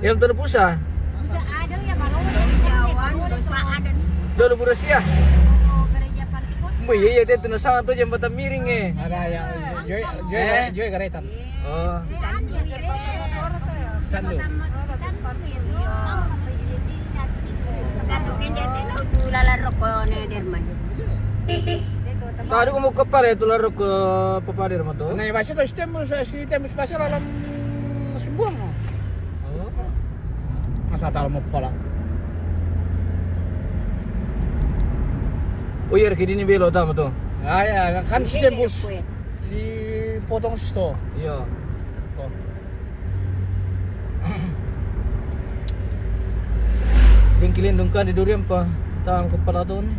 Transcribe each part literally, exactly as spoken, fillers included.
Yang tanu pusa. Dolo pura sia. Mbo iya, iya, dia tuna sangat tu jembatan miring, eh. Ada ya. Joy, joy, joy kereta. Oh. Tandu. Tadi ko mo kapare tu laro ko papare mo to. Nah, basa to sistem, sistem spasial alam sembuang. Oh. Masa talo mo pala. Oh iya, kini ni belo tama to. Ya, ya, kan sistem bus. Si potong sto. Iya. Oh. Bengkelin dungkan di durian pa. Tang ko pala to ni.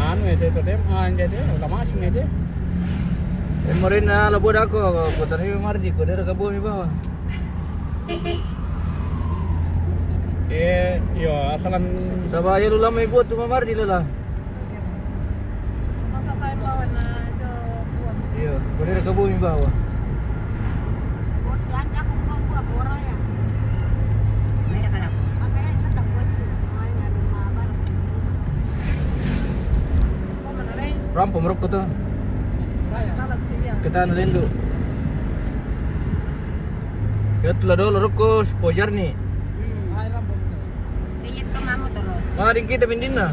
Anu, itu, itu dem, ah, jadi, udah masing aja. Eh, Marina, lo buat aku, aku tadi marji, aku dari kebun di bawah. Eh, yo, asalan. Saba ya lu lama ibu tu mamar di lela. Iyo, boleh ka bumi bawa. Rampo merokok tu. Kita na lendu. Kita telah dolo rokok sepojar ni. Mari kita mindinna.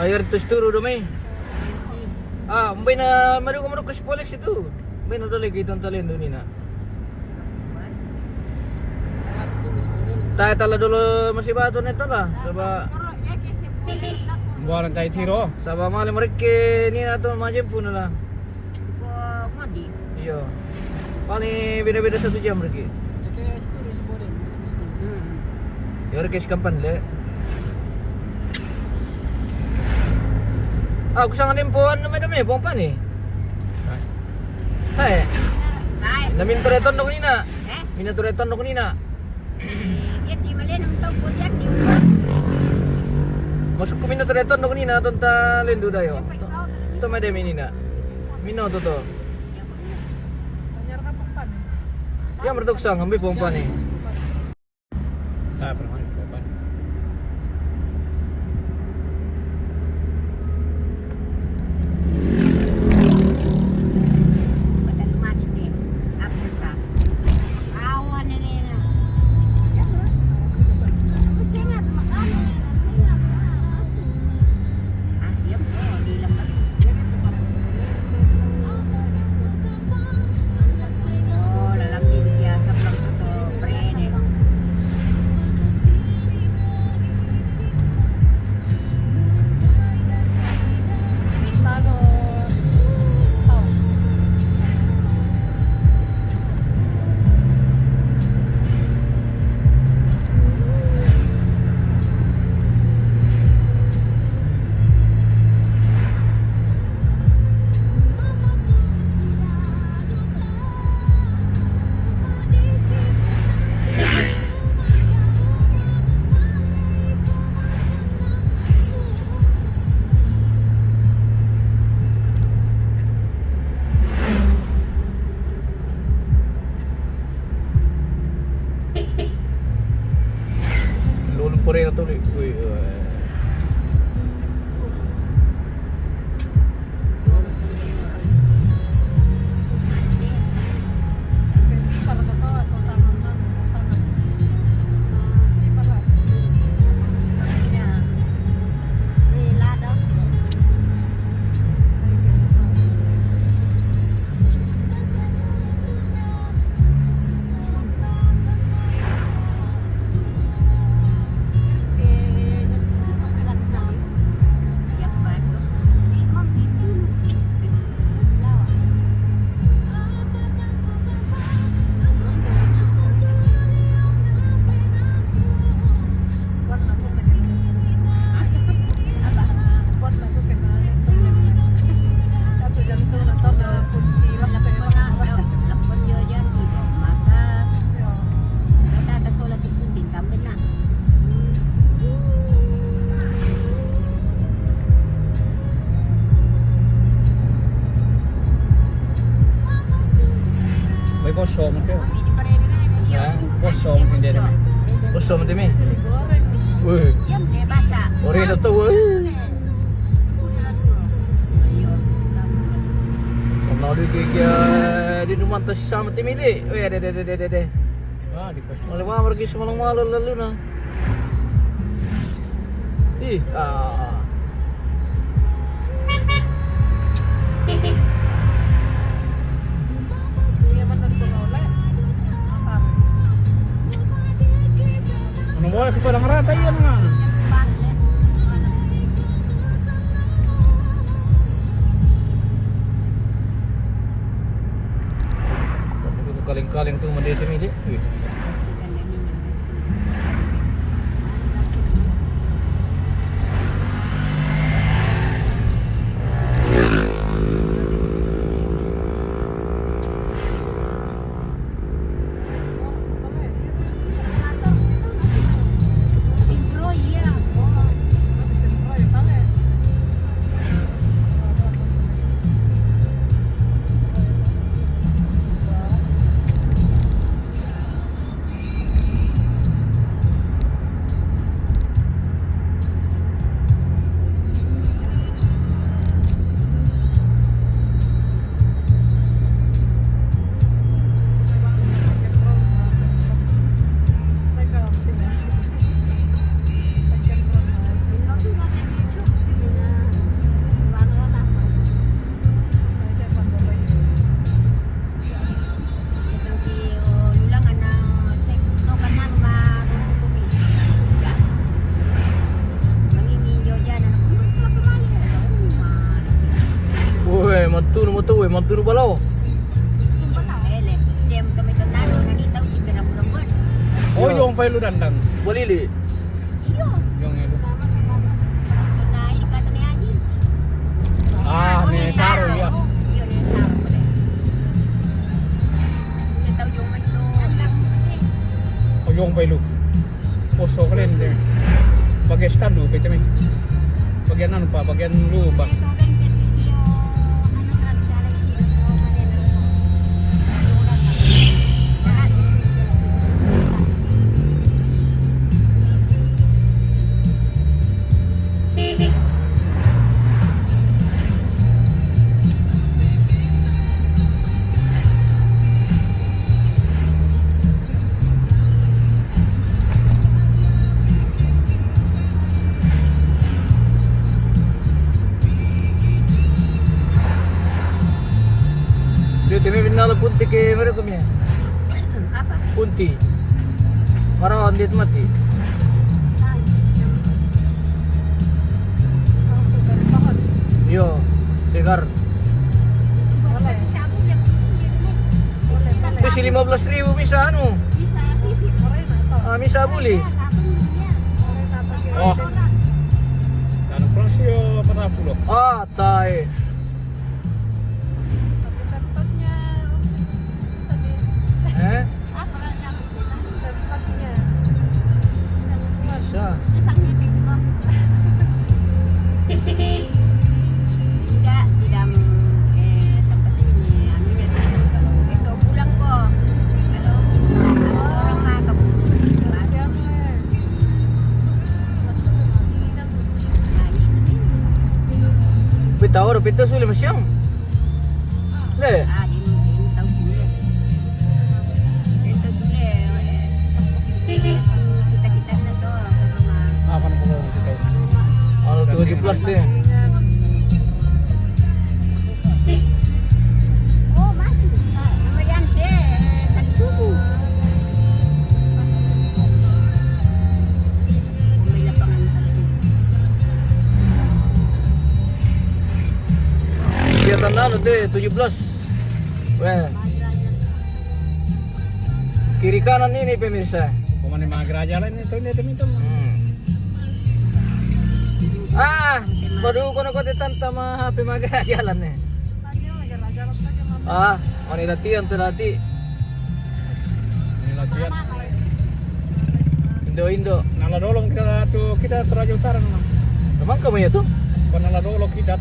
Air tus turu do mai. Ah, mbai na maru ko maru ko spolex itu. Mbai na dole ki ton talen do nina. Ta tala dolo masih batu ne tola. Saba. Buaran tai tiro. Saba male mereka ni atau majempu nala. Iyo. Paling beda-beda satu jam, Riki. Ya, Riki, sekampan, le. Aku sangat nempoan nama demi pompa ni. Hai. Hai. Na minto reton dong nina. Mina tu reton dong nina. Masuk ku mina tu reton dong nina tonta lendu dayo. To made minina. Mino to to. Ya mertuk sang ambil pompa ni. Ah, pernah pompa. Lolo pore na tuli. Ui, ui. Sama timi. Woi. Ore na to, woi. Sama dulu ke kia di rumah tas sama timi de. Woi, ada, ada, ada, ada, ada. Ah, di pas. Malah mau pergi semalam malam lalu na. Ih, ah. Ano mo, kita lang rata yan nga. Kaling-kaling tu, mandi tu, mili. Wih. Woi, matunu, matunu, woi, matunu balawo. Oh, yung pailu dandang. Balili. Yung elu. Ah, ni Saro, iya. Oh, yung pailu. Poso kalian de. Bagian standu, kita mi. Bagian anu pa, bagian lu pa. Dia timi binala punti ke mereka mi. Apa? Punti. Para andit mati. Iyo, segar. Kasi lima belas ribu bisa anu. Ah, bisa buli. Oh. Ano plasyo patappulo? Ah, tai. Eh? Masa? Enggak, tidak mau, eh, tempat ini, anunya, besok pulang kok. Kalau orang mah keburu. Pita oro, pita suli masyang. Le. Ano, tujuh belas tu. Oh, masih. Lumayan deh, kan subuh. Kegiatan anu deh, tujuh belas. Weh. Kiri kanan ini, pemirsa. Pemane magra jalan itu, ini, itu, itu. Hmm. Ah, baru kono kote tanta ma H P magra jalan nih. Ah, mane latihan tu lati. Ini latihan. Indo, Indo. Nala dolong kita tu, kita tu Raja Utara, no. Emang kamu ya tu? Kau nala dolong kita.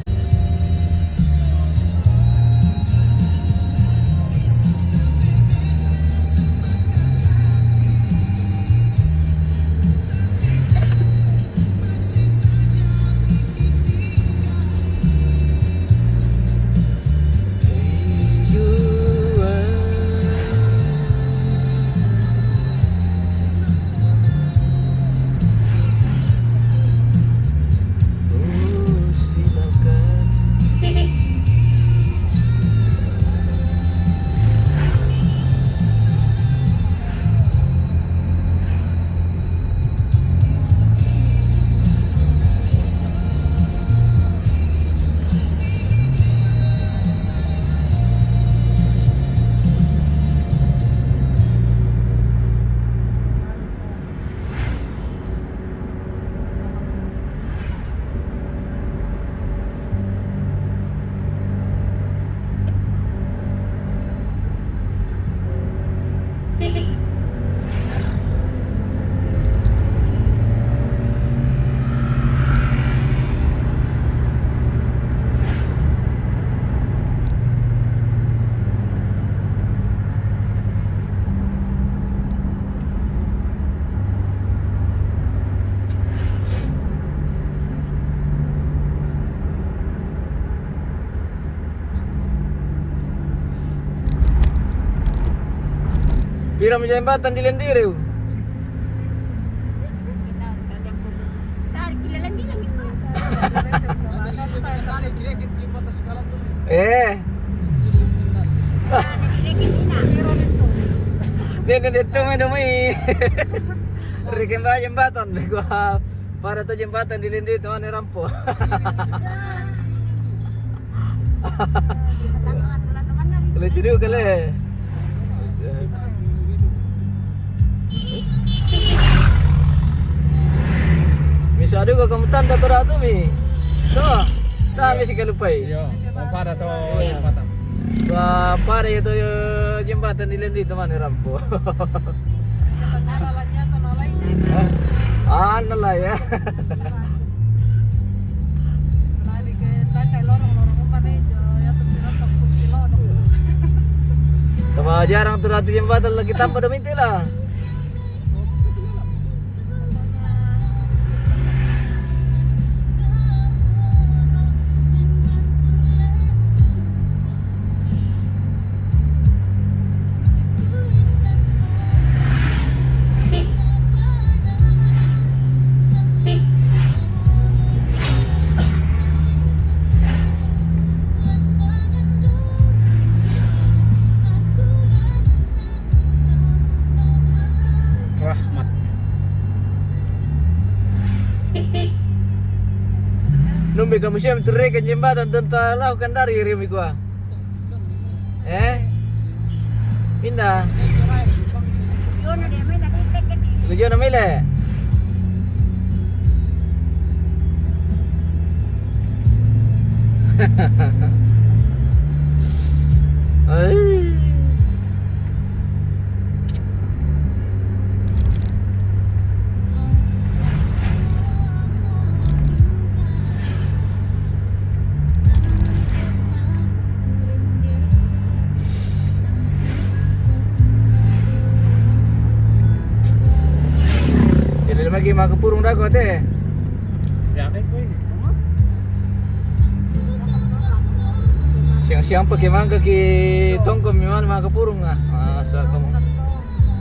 Pira mi jembatan di Lendiru? Eh. Dia, dia, dia tu main demi. Rikin ba jembatan. Gua pada tu jembatan di Lendiru tu mana rampo. Lucu juga le. Misa aduh kau kamu tanda tu dah tu mi. Tu. Tak misi kalupai. Iya, mau pada tu. Iya. Jembatan. Ba, pada itu jembatan di Lendiru tu mana rampo. Anu lah ya. Sama jarang tu ratu jembatan lagi tambah demi itu lah. Rahmat. Numbe kamu siam turrekan jembatan tentang lau kan dari rimi gua. Eh? Pindah. Lu jona mele. Ai. Jadi lagi maka purung dah kau teh. Ya, kan, kau ini. Siang-siang pakai mangga ki tongkol memang mangga purung ah. Masa kamu.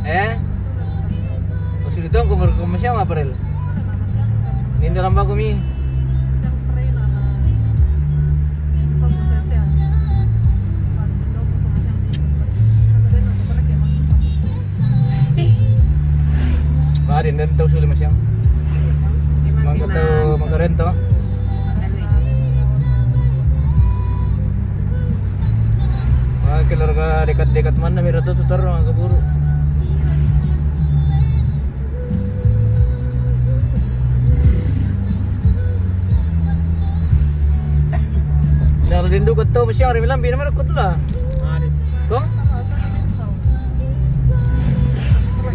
Eh? Masih di tongkol baru kamu siang apa rel? Ini dalam baku mi. Ba, din den tau suli masiang. Mangga tau, mangga rento. Ah, keluarga dekat-dekat mana mira tu tutar mangga buru. Nah, rindu ko to masiang ri milambi na mara ko tula. Ko?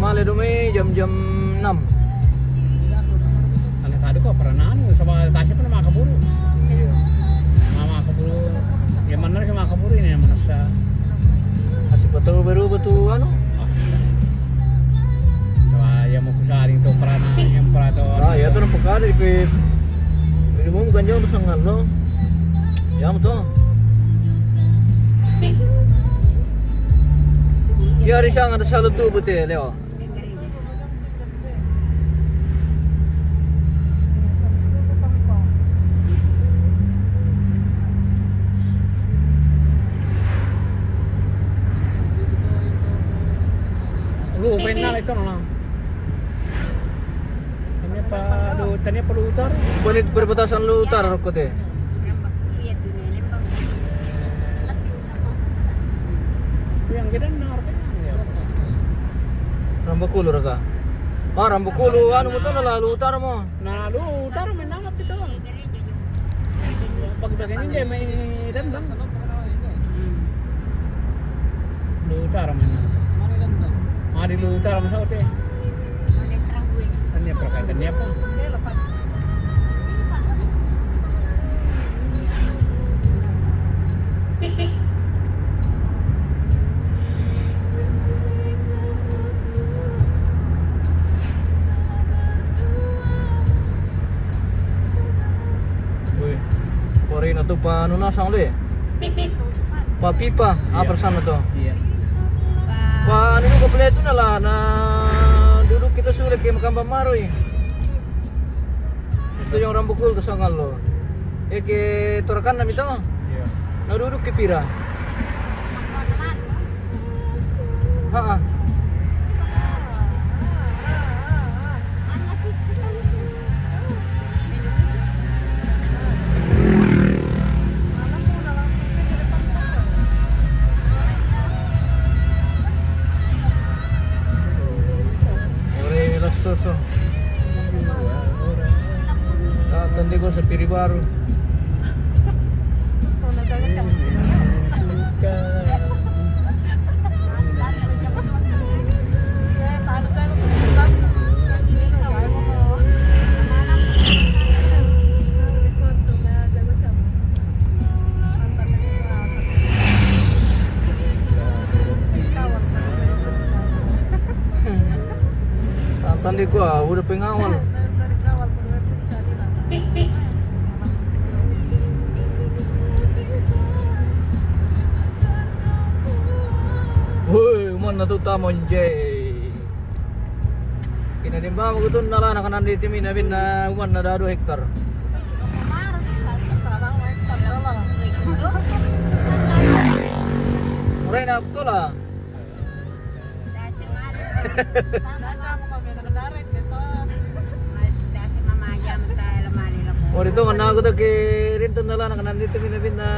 Male do mai jam-jam enam. Ane tadi ko pernah anu sama kasih pernah makaburu. Iya. Mama kaburu. Ya mana ke makaburu ini yang mana sa. Kasih foto baru betul anu. Sa ya mau kusaring to pernah yang pernah to. Ah, ya to nampak ada di pe. Ini mau ganjang to sangan lo. Ya mau to. Ya, risang ada salu tu bete leo. Lu penal itu nona. Tania pa lu, tania pa lu utar. Kulit perbatasan lu utar ko te. Yang kita dengar kan ya. Rambakulu raga. Ah, Rambakulu anu mo to na lu utar mo. Na lu utar mo nangap ito. Pag bagay hindi may dandan. Lu utar mo na. Mari lu utar mo sa hotel. Tania pa, tania pa. Ui, pori na tu pa anu na sang le. Pa pipa, apa sana to? Iya. Pa anu juga pale itu na la, na duduk kita sulit ke makamba maroi. Itu yang orang bukul ke sangal lo. Eke torakan na mito. Iya. Na duduk ke pira. Ha. Ore lasso so. Ah, tandi ko sa piri baru. Tantang di gua udah pengawal. Woi, mana tu tamu, anjay. Kina di bawah gitu, nala anak-anak di tim ini, bin, na, uman na dua hektar. Murai na betul lah. Oh, dito man na ako ta ke rin to nala anak-anak di tim ini, bin, na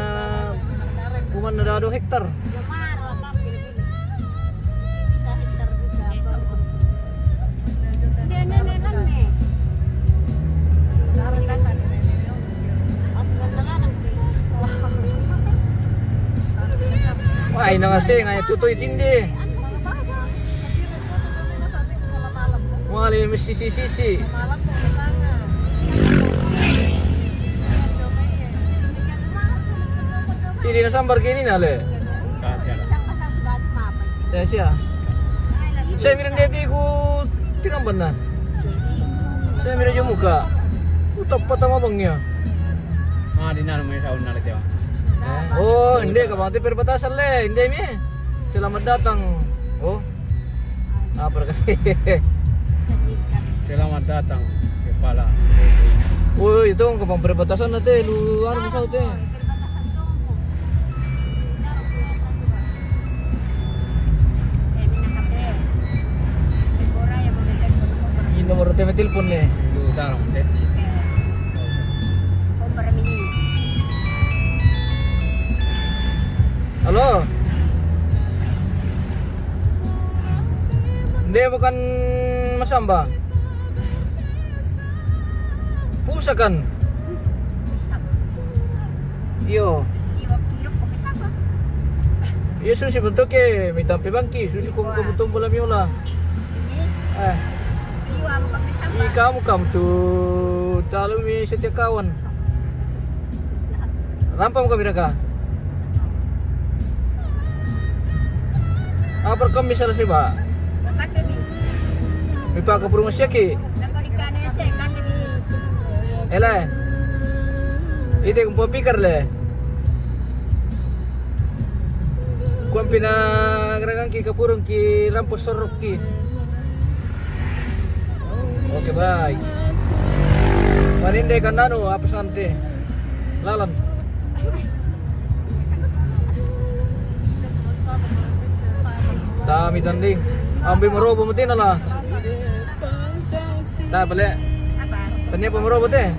uman na dua hektar. Wah, ina nga sing, ay tutoy tindi. Wali, masisi-sisi. Sidi na sambar kini na le. Saya siya. Saya mirin deti ku tinamban na. Saya mirin yung muka. Utap pa tama bang niya. Ah, di na may saun na lagi. Oh, hindi ka bang perbatasan le, hindi mi. Selamat datang. Oh. Apa kasi? Selamat datang, kepala. Uy, ito ang kapang perbatasan na te. Lu, ano mo sa te? Yung nomor te, may telepon eh. Lu, tarong te. Halo. Hindi, bukan masamba. Pusa kan? Iyo. Iyo, susi bentuk ke, mitampi bangki, susi kum kum tumbo la miola. Eh. Ika mu kam tu talu mi setia kawan. Rampa mo kami raka. Apa kami salah sih, Pak? Mipaka purung siaki. Ele. Ide kumpo pikar le. Kuan pina gerakan ki kapurung ki rampo sorok ki. Oke, baik. Maninde kan nanu, apa sante? Lalan. Tami tandi. Ambil merobo mati nala. Tak balik. Tanya apa merobo teh?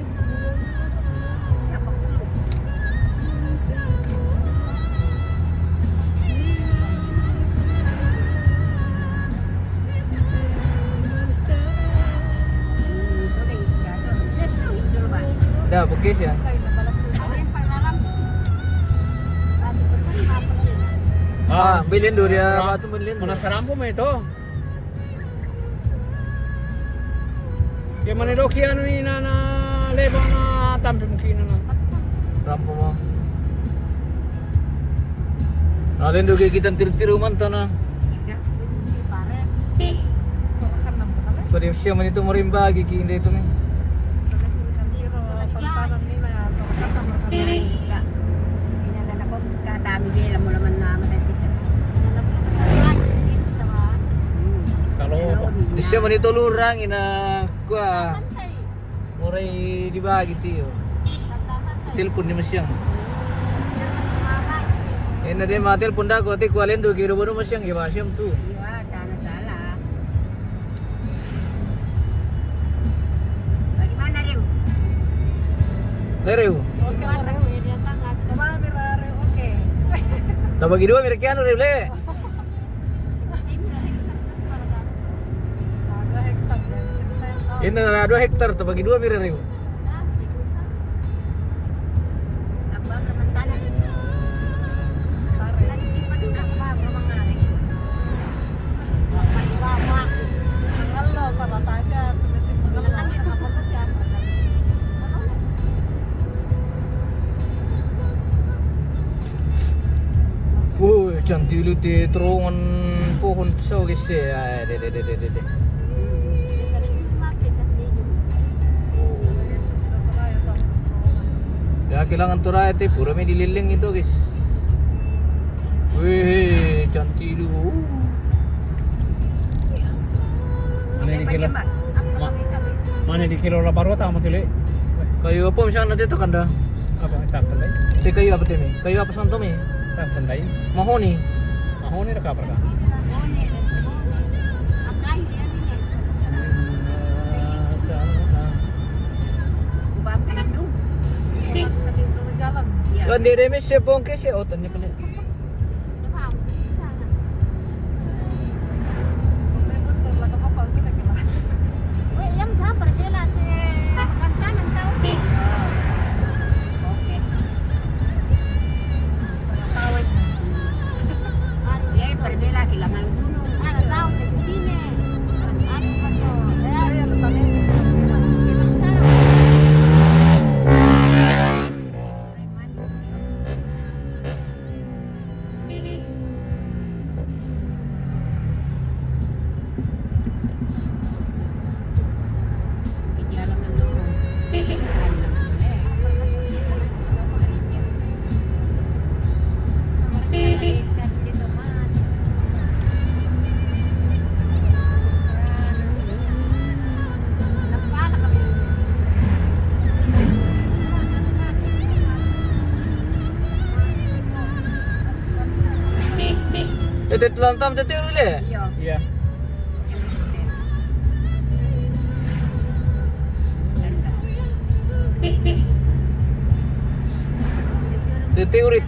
Dah, bekis ya. Ah, bilin dulu ya, batu bilin. Mana sarampo mo ito? Ya, mana doki anu ni na, na leba na tampi mungkin na. Rampo mo. Alin doki kita tiru-tiru mantana. Pwede siya man ito marimba, kikinde ito ni. Inana na ko, katami bela mo naman na matay. Siya man ito lurang ina kua. Morai dibagi tiyo. Telepon di Masiang. Ina de ma telepon daku, ti kua lendo kiro bono Masiang ya ba Masiang tu. Iya, tana salah. Bagaimana, Riu? Le, Riu. Oke, Riu. Coba, Riu, oke. Tabagi dua, Riu, kian, Riu, le. Ini ada dua hektar, terbagi dua, Riu. Woi, cantik lu ti terowongan pohon pisau, guys, ya. Ah, de, de, de, de, de, de. Ya, kilangan Toraya ti, pura mi dileleng itu, guys. Wih, cantik lu. Mana di kilo? Ma-, mana di kilo la baru tamu tuli? Kayu apa misalnya nanti tu kanda? Apa, tak pandai. Ti kayu apa ti mi? Kayu apa santo mi? Tak pandai. Mahoni. Mahoni ada kabar kan? Kan dia, dia mesti bongkar sih, oh, tanya pala. Ete tulang tam tete ule. Iya. Iya. Tete urit.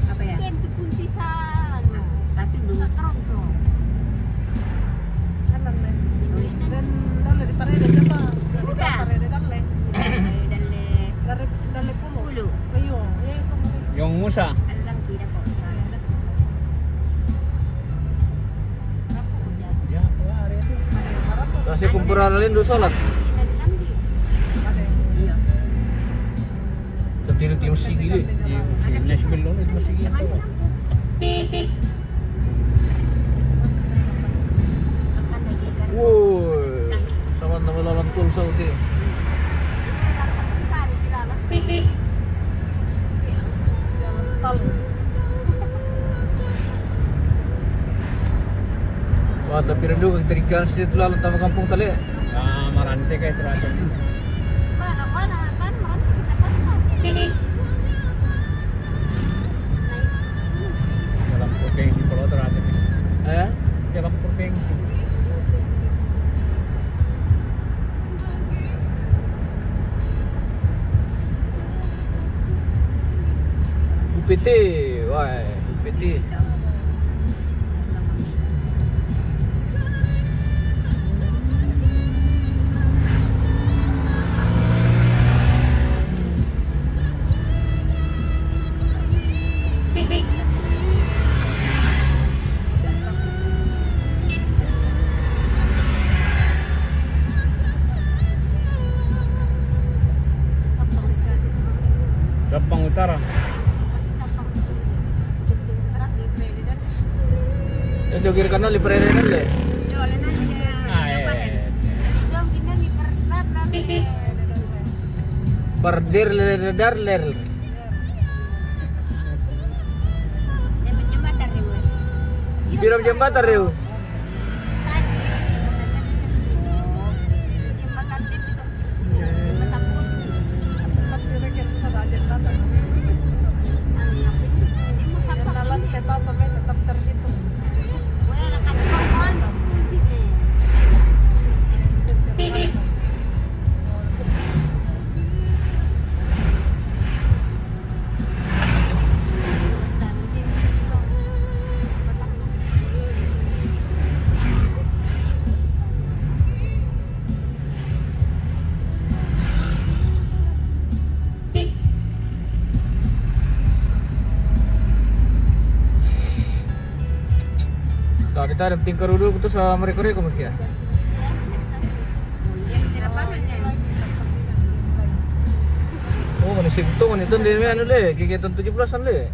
Apa ya? Dalle, dalle. Dalle, dalle pulu. Pulu. Ayo, iya, itu. Yung Musa. Kasi kumpara na rin doon salat. Sa tiro-tiro sige, eh. Yung National Loan, ito sige ito. Woi, sama na wala lang tol sa uti. Wah, tapi rindu kita di gang situ lalu tambah kampung tali. Ah, marante kayak terakhir. Dalam provinsi kalau terakhir. Eh? Dalam provinsi. U P T, wah, U P T. Sabang Utara. Ito, kiri kanan, libre rin, eh. Ah, eh, eh. Warder ler darler. Biram jembatan riu. Tadi tadi tingkah dulu tu sama mereka-reka mungkin ya. Oh, mana sibuk tu, mana tu dia main dulu, kegiatan tujuh belasan dulu.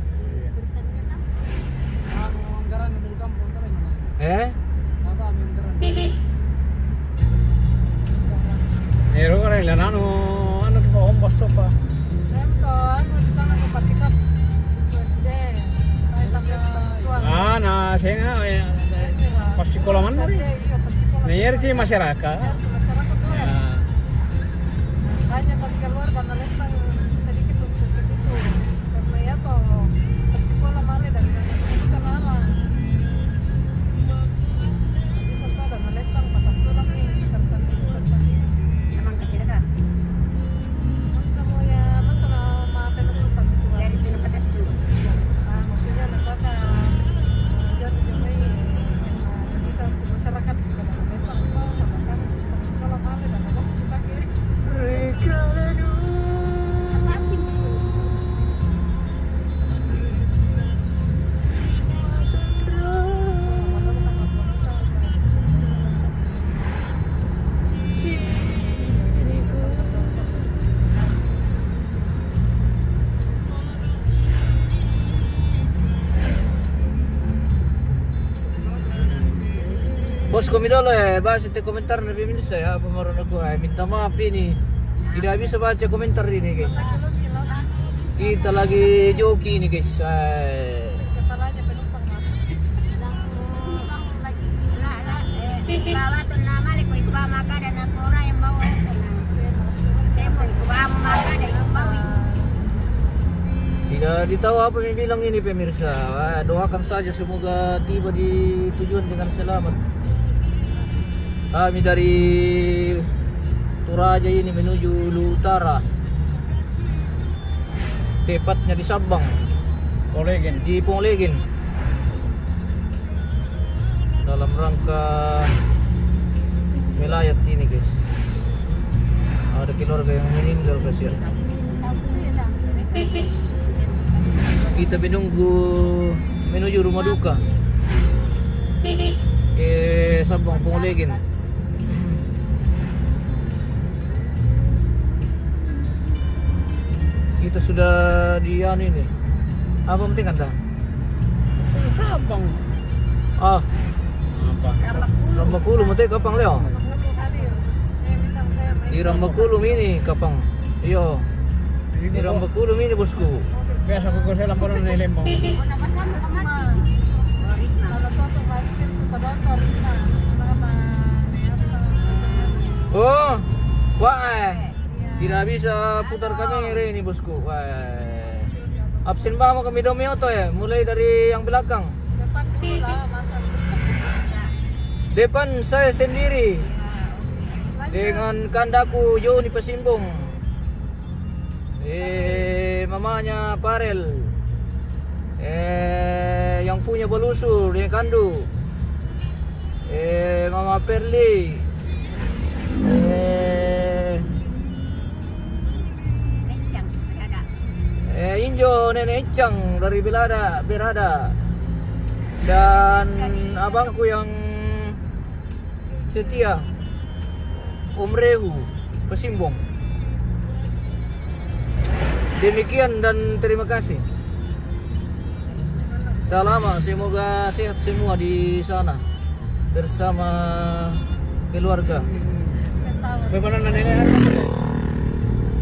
Eh? Ero ora la nano, ano che fa un po' stoppa. Ah, na, sega, eh, pasti kola manna ri. Na ieri ti masyarakat. Ya. Hanya pas keluar, Bang Alesang sedikit untuk ke situ. Karena ya toh, pasti kola mare dari sana, itu kan lama. Bisa toh, Bang Alesang, patah tulang nih, tertentu, tertentu. Emang kecil kan? Kamu ya, emang kalau mau apa, lu lupa gitu, Bang? Dari sini pedas dulu. Ah, maksudnya, misalkan, dia tujuh Mei, eh, kita masyarakat. Bosku mi dolo, eh, baca te komentar na pemirsa ya, pemeran aku, eh, minta maaf ini. Tidak bisa baca komentar ini, guys. Kita lagi joki ini, guys. Eh. Tidak ditahu apa yang bilang ini, pemirsa. Ah, doakan saja semoga tiba di tujuan dengan selamat. Kami dari Toraja ini menuju Luhu Utara, tepatnya di Sabang. Polegen. Di Polegen. Dalam rangka melayat ini, guys. Ada keluarga yang meninggal, kasihan. Kita menunggu menuju rumah duka. Eh, Sabang, Polegen. Kita sudah di anu ini. Apa penting anda? Sabang. Ah. Apa? Rambakulu, mate kapang, Leo. Di Rambakulu ini kapang. Iyo. Di Rambakulu ini, bosku. Biasa ko ko sa Lambang na Lembang. Oh, wah, eh. Tidak bisa putar kamera ini, bosku. Wah. Absen ba mo kami daw, Miyoto, eh. Mulai dari yang belakang. Depan saya sendiri. Dengan kandaku, Joni Pasimbong. Eh, mamanya Parel. Eh, yang punya Balusu, dia Kandu. Eh, Mama Perli. Eh, eh, Injo, Nenek Icang dari Belada, Berada. Dan abangku yang setia, Om Rehu, Pasimbong. Demikian dan terima kasih. Salama, semoga sehat semua di sana bersama keluarga. Bagaimana nenek?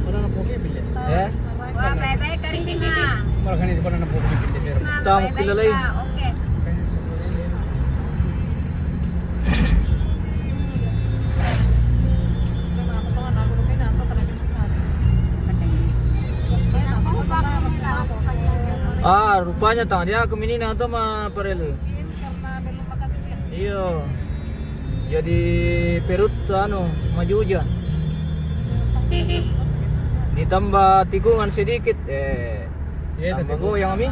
Mana nak pergi bilik? Eh? Wah, bye-bye, Karisma. Malah kan itu pernah nempel di pinggir. Tamu kita lagi. Oke. Ah, rupanya tang dia kemini na to ma parelu. Iyo. Jadi perut anu, maju uja. Ditambah tikungan sedikit, eh, iya, tambah goyang, Mi.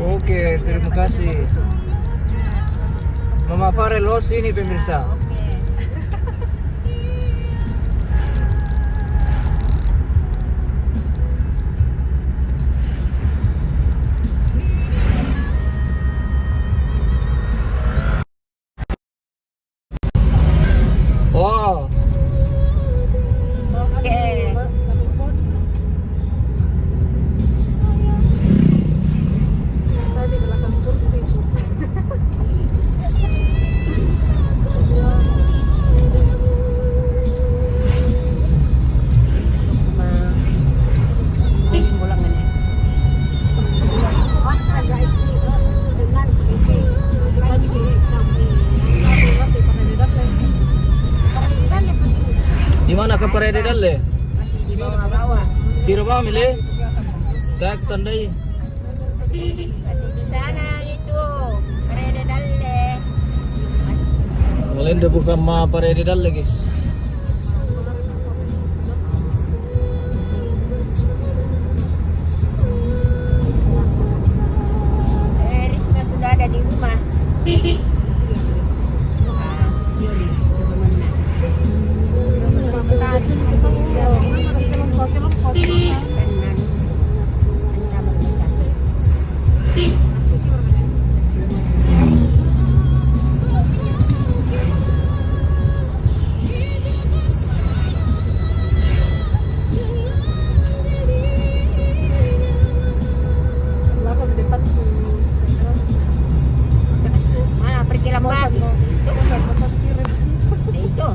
Oke, terima kasih. Mama Farel, oh, sini pemirsa. Oh. Oke. Saya di belakang kursi. Di mana ka parede dalle? Tiro ba mi le? Tak tandai. Di sana itu, parede dalle. Malende bukan ma parede dalle, guys. Eh, Risma sudah ada di rumah. Ah, Yuli, temannya. Ah, pergi lambat. Itu. Itu.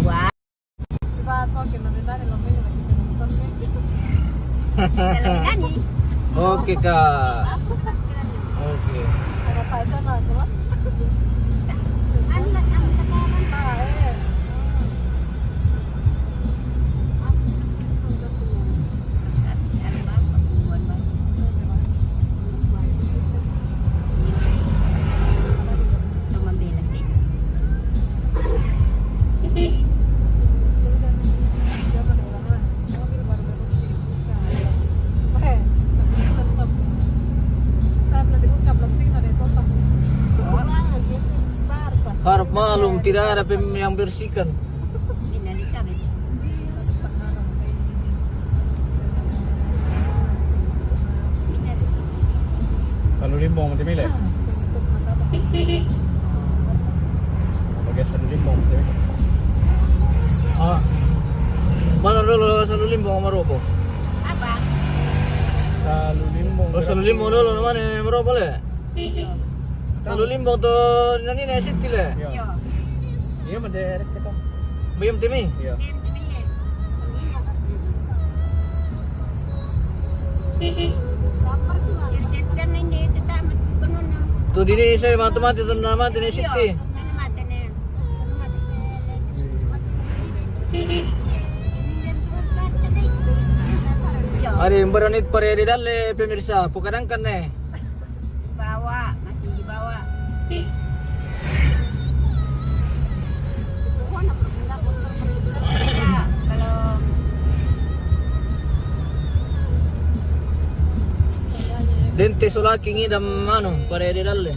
Wah. Oke, Kak. Oke. Harap maklum, tidak ada pem-, yang bersihkan. Salu limbong macam ni, le. Bagai salu limbong macam ni. Ah. Dolo Salulimbong Marobo. Apa? Salulimbong. Oh, Salulimbong dolo namanya Marobo le. Salulimbong to nani ne sitti le. Iya. Iya. Iya, mende kita. Bayam timi. Iya. Tu dini saya mati-mati tu nama tini sitti. Ada yang berani parede dalle, pemirsa, pukadangkan ne. Di bawah, masih di bawah. Kalau dente solaki ngidam anu, parede dalle.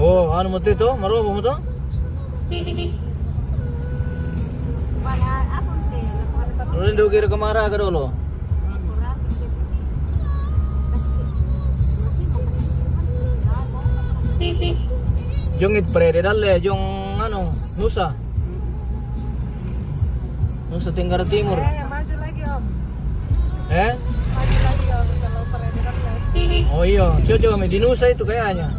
Oh, anu mo tu, Marobo mo tu? Rindu kira kemara ke dulu. Jong it parede dalle, jong anu, Nusa. Nusa Tenggara Timur. Eh, maju lagi, Om. Eh? Maju lagi, Om, kalau parede dalle. Oh iya, coba, coba, di Nusa itu kayaknya.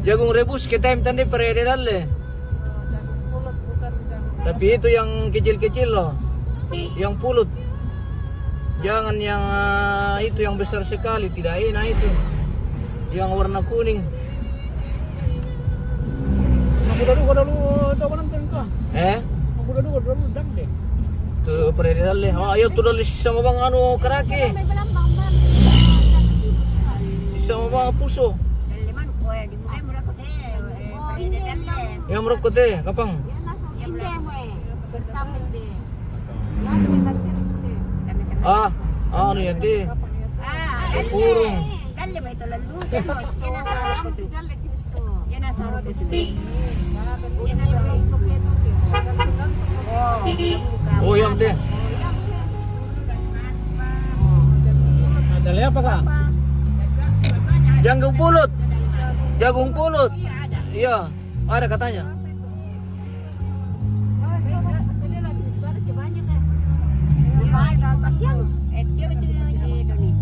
Jagung rebus kita yang tadi parede dalle. Oh, jagung pulut, bukan jagung. Tapi itu yang kecil-kecil loh. Yang pulut. Jangan yang, eh, itu yang besar sekali, tidak enak itu. Yang warna kuning. Aku dah dulu, dah dulu, tahu kan nanti engkau. Eh? Aku dah dulu, dah dulu, dah deh. Tu parede dalle. Ah, iya, tu dalle sisa mo bang anu karaki. Sisa mo bang puso. Yang merokok teh, kapang. Ah, anu ya, ti. Purung. Oh, yang ti. Ada apa, Kak? Jagung pulut. Jagung pulut. Iya, ada katanya.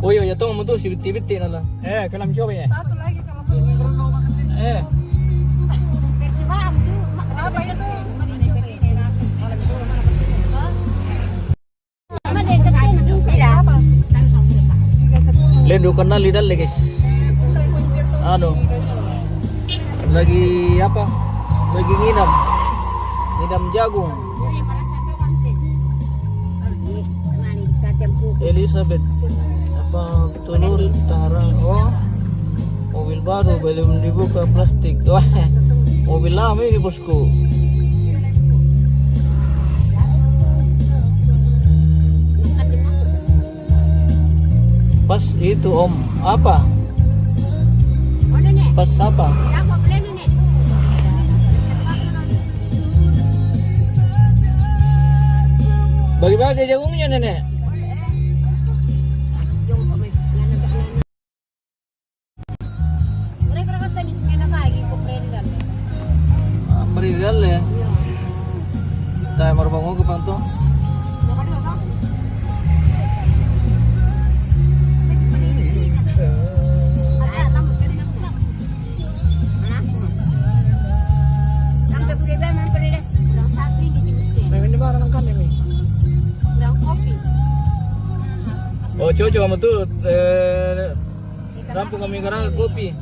Oh iya, ya tong mutu si bitti-bitti nala. Eh, kalam coba ya. Eh. Berapa itu? Lendo kenali dalle, guys. Anu, lagi apa? Lagi ngidam. Ngidam jagung. Elizabeth, apa, Tulur Tarang. Oh, mobil baru belum dibuka plastik. Wah, mobil lama ini, bosku. Pas itu, Om. Apa? Pas apa? Bagi-bagi jagungnya, Nenek. Ah, parede dalle. Dai, marbang ko panto. Oh, cocok sama tu, eh, rampung kami karang kopi.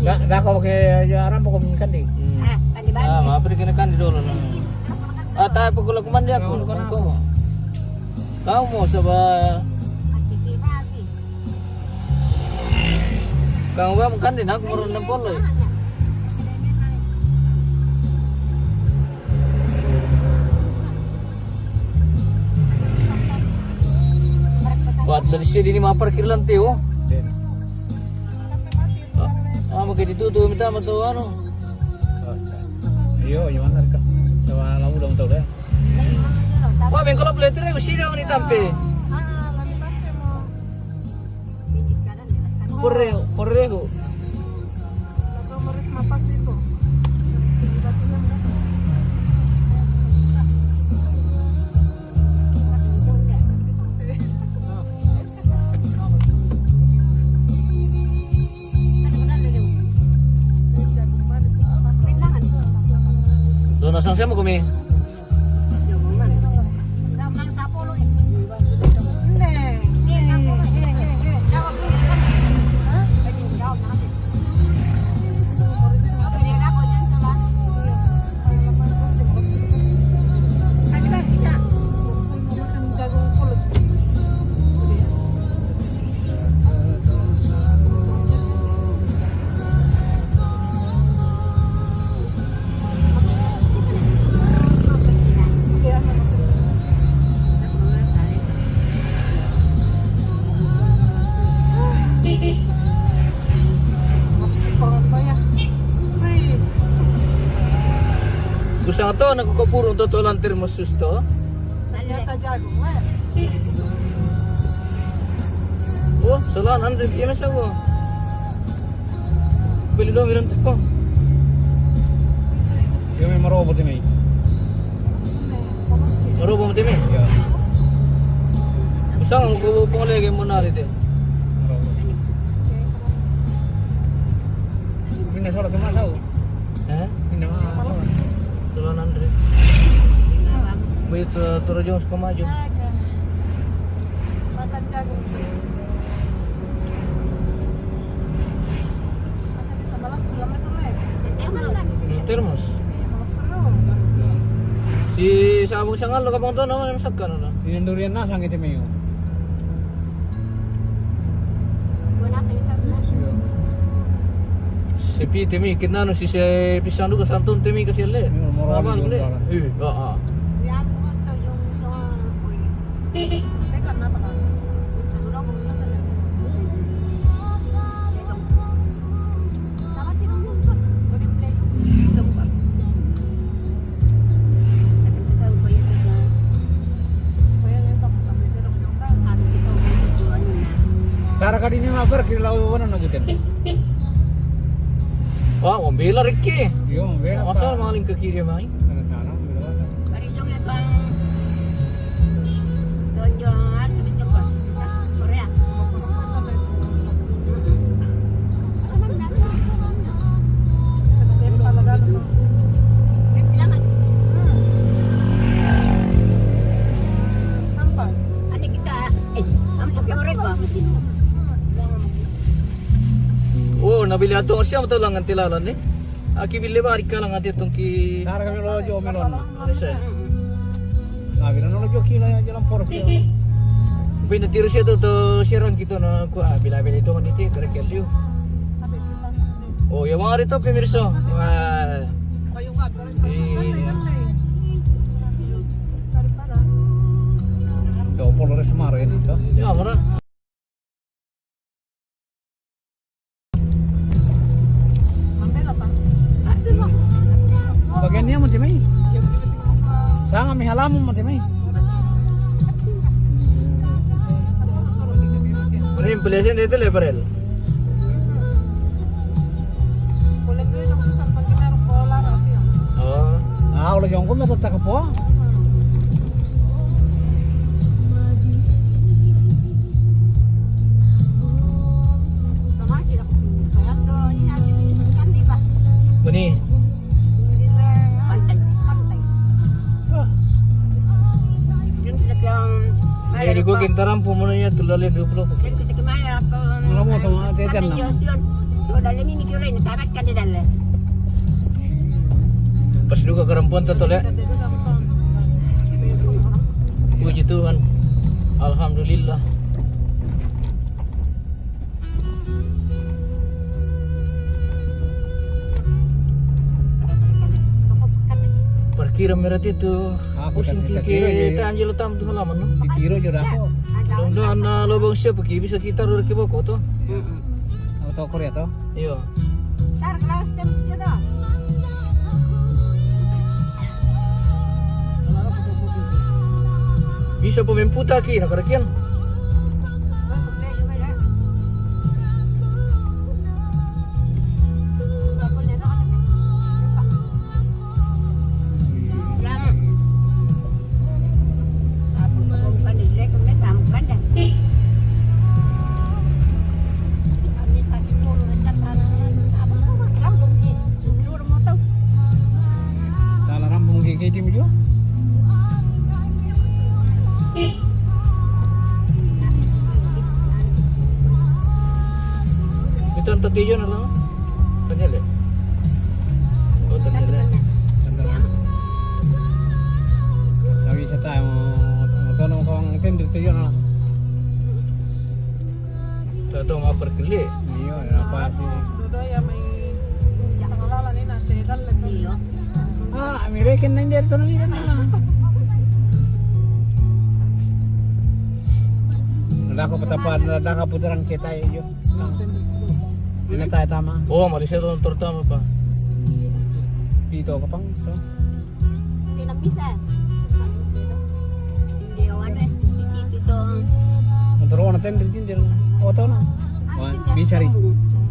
Gak, gak kau ke ya, rampung kami kandi. Hmm. Ah, maaf, pergi kandi dulu, nah. Ah, tapi kalau kumandi aku, kau mau coba. Kang Bam kan di nak murun nempol, eh. Buat dari sini ini mapar kiri lantai, oh. Ah, ah, maka ditutup minta sama tu anu. Iyo, iyo, mana ka? Coba lalu dong tahu deh. Wah, bengkol apa letter ya? Sini dong ni tampe. Correo, correo. Doon na sang siya mo kumi. Kusang to, nagkukupurong to, to lang termos sus to. Oh, salaan, ano din, iya na siya ko. Pwede daw, meron pa. Yung may marobo din eh. Marobo mo din eh. Yeah. Gusto ko, kung pong lagi mo na rin eh. Marobo. Hindi na, sarap naman ako. Eh? Hindi na, sarap. Tulanan diri. Wait, uh, turun jauh ke maju. Ada. Makan jagung. Ada di sebelah sulam itu, Le. Termos. Hmm, termos. Iya, malas sulam. Si sabong sangal lo kapang to, no, yang sekan, no? Ini durian nasang itu, Mio. Sepi temi, kinanu si se pisang duka santun temi kasi le. Iya, moro. Aman le. Iya, ah. Cara kadi ini mabar kiri lau wana na guten. Wah, mobil lari ki. Iya, mobil. Asal maling ke kiri mai. Ada cara, mobil apa? Oh, nabili ato siya, matalang ang tilalan eh. Aki bili ba, ari ka lang ati itong ki. Tara kami lo jo melon. Ano siya? Nah, bira nolo jo kila ya jalan porok ya. Pwede tiro siya to, to siya rang kito na kuha. Bila-bila ito kan dito, kare kelyo. Oh, yung mga rito, pemirsa. Wah. Iya. Ito, Polres Mare ito. Ya, mana? Bagian niya mo, Timay. Sa nga, may halaman mo, Timay. Ano yung palasin dito, Leparel? Oh. Ah, ulo yung kung natataka po. Mani. Jadi ko kintaran po muna niya, tulale dua puluh. Wala mo, tama, tetan na. Pas duka karampuan ta tole. Puji Tuhan. Alhamdulillah. Parkira merah itu. Pusing kita kira, kira, ya. Kita anjil tam tu halaman, no? Ditiro aja dah. Mudah-mudahan na lobang siapa ki bisa kita ror ki boko to. Iya. Atau Korea to? Iya. Tar kelas tem kita to. Bisa pemain puta ki na karakian. Tala rambung gigi di mio. Itu ang tatiyo na lang. Kanya le. Oh, tanya le. Sabi sa tayo mo, mo to nung kung tindi tiyo na. Tato nga perkele. Iyo, apa si? Dodo ya may pangalanan ni na sedal le. Iyo. Ah, American na hindi ito na nila na. Nadako patapan, nadaka putarang kita iyo. Ini tayo tama. Oh, Malaysia to terutama pa. Pito ka pang. Hindi na bisa. Hindi, o ano eh. Hindi pito. Motor na tender din din. Oto na. Wan, bisa rin.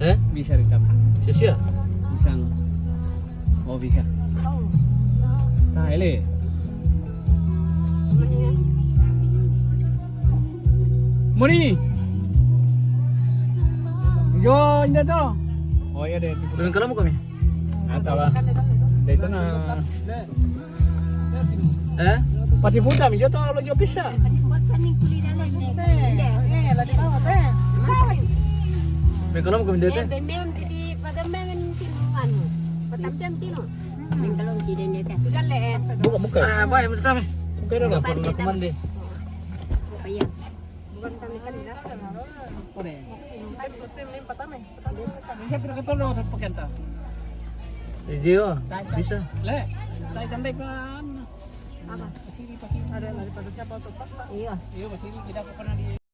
Eh? Bisa rin kami. Sisiya? Isang. Oh, bisa. Tayo le. Muni. Yo, hindi to. Oh, iya deh. Doon ka lang mo kami. Atawa. Dito na. Eh? Pati puta mi, yo to, lo yo pisa. Eh, lagi bawa teh. Doon ka lang mo kami dito. Eh, ben meon titi, pada meon tinu anu. Patampiam tinu. Mengkalong kiden dete. Sudah le, eh. Buka, buka. Ah, baik, menurut kami. Buka dulu. Bukan kita. Buka, iya. Bukan kami kan, ya. Ore. Siya pinakatulong sa pakenta. Hindi, oh. Bisa. Le, tayo tandai pa. Apa? Pasiri, pasiri. Ada daripada siapa tuh? Pas, Pak. Iya. Iya, pasiri kita ko na di